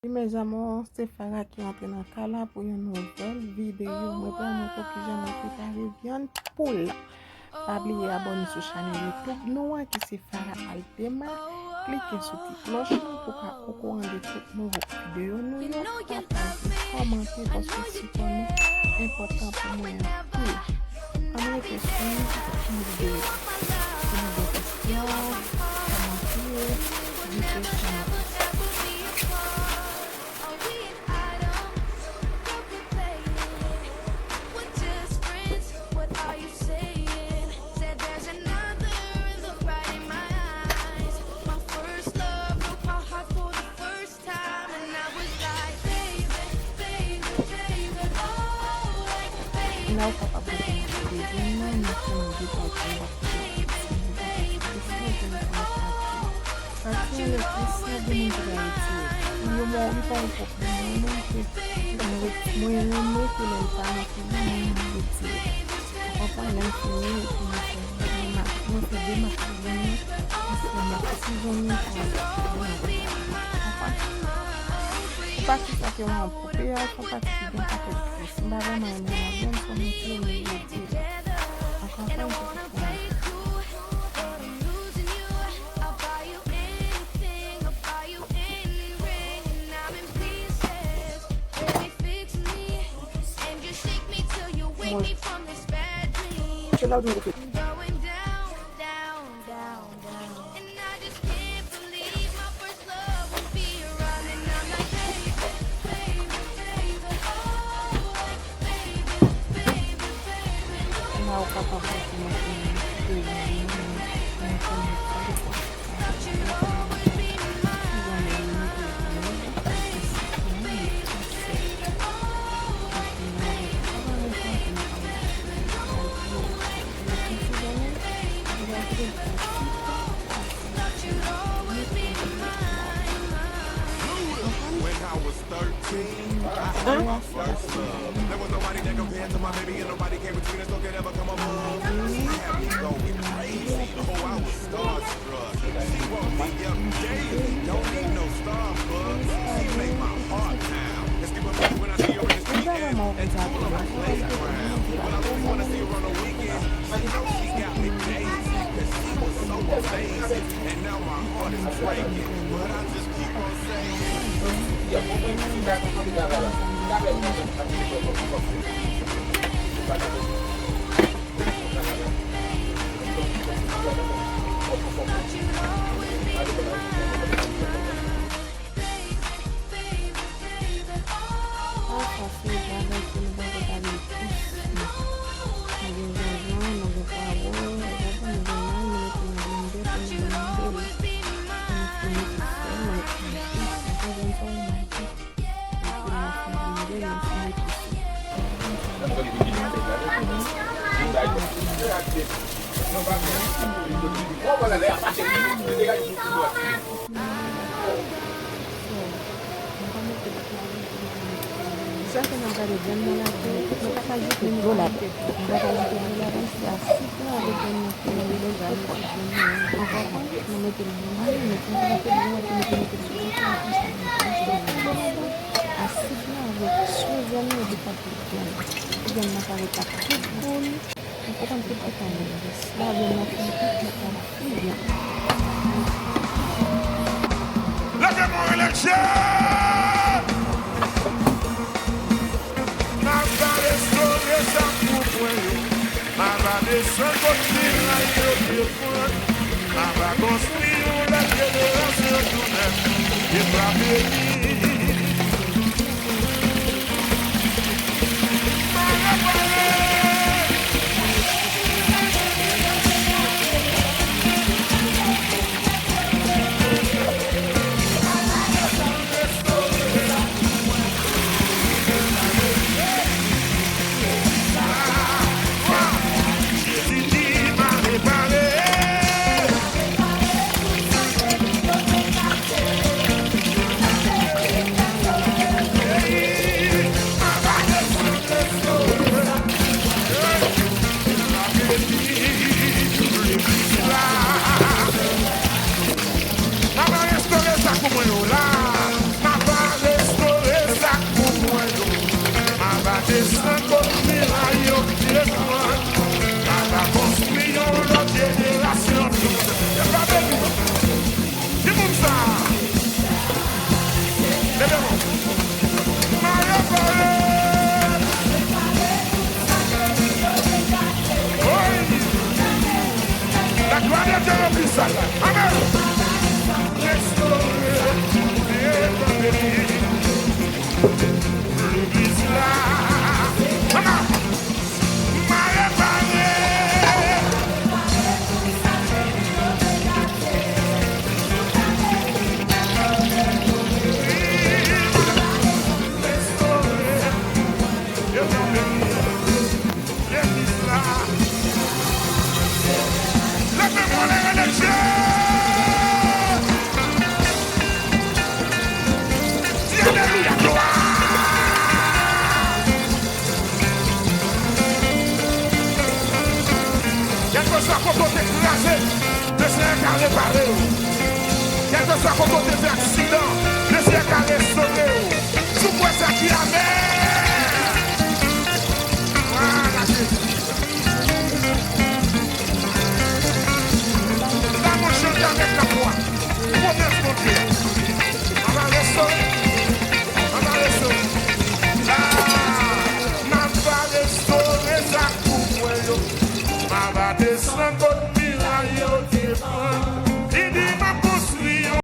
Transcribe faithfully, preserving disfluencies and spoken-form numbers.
Wi, mes amours, se Farah ki antre nan kay la pou yon nouvèl videyo. Mwen pral montre w kijan mwen prepare vyann poul. Pa bliye abòne sou chanèl YouTube nou an ki se Farah Altema. Klike sou ti klòch lan pou w ka okouran de tout nouvo videyo nou yo. Pataje, kòmante, paske sipò nou enpòtan pou mwen anpil. Ann rete swiv pou videyo. Si nou gen kesyon, kòmante, di kesyon nou. La ou kapab wè kòman pou bezwen nan, nou fè yon de pati, nou pa fè pati, nou pa fè pati, pati a lè plis sa gen moun ki pral retire. Li yon mò, li pa yon pwòblèm, mwen menm ke mwen ret-, mwen renmen ke lè l pa nan figi mwen, mwen retire. Ou konprann? Lè m fini, epi mwen fè de ma-, mwen fè de masizon nan, paske masizon nan pa bon. Ou konprann? Ou pa ti sa ke w an koupe a, fè pati ki gen pakèt gras. M pa vrèman renmen lavyann, so m tou m retire. Ankò fè yon ti fè. Bon. Se la w di m koupe. La ou kapab wè kòman pou nou koupe vyann nan, men, men kòman pou nou fè. When I was thirteen, I had my first love. There was nobody that compared to my baby, and nobody came between us, no could ever come above. She had me going crazy. Oh, I was starstruck. She woke me up daily. Don't need no Starbucks. She make my heart pound. And skip a beat when I see her in the street and, and cool on my playground. But I really wanna see her on the weekend. She know she got me dancing 'cause she was so amazing. And now my heart is breaking. But I just keep on saying. Sa se bagay ke nou pa konn pale plis. Nou gen janjan, nou gen pwavwon, nou gen lay, nou mete nan blendè pou nou blende l. Pou nou fini tout sèl, nou mete nan jis, nou konn sa ou manje. Epi nou fin blende, nou fin mete sou. Sa fè n ap gade vyann nan la tou, nou pa ka jete dlo ladan. Nou pa ka jete dlo ladan, se a sik la avèk vyann nan ki mele, nou fè vyann nan ankò, nou mete l nan mari, nou fè yon ti pase dlo, epi nou mete l sou sik la, konsa nou mete dlo ladan. A sik la avèk sou vyann nan, epi sa fè vyann. Vyann nan parèt ap tout poul. Ou konn tout ki fè mwen res. Lave nan fè tout ki fè fwi byen. Leve mwen leche! N a va restore sa pou mwen yo. N a va desann kot miray yo te pran. N a va konstwi yon lèt jenerasyon tou nèf. E va beni. Repare yo. Kèlkeswa kote w te fè aksidan,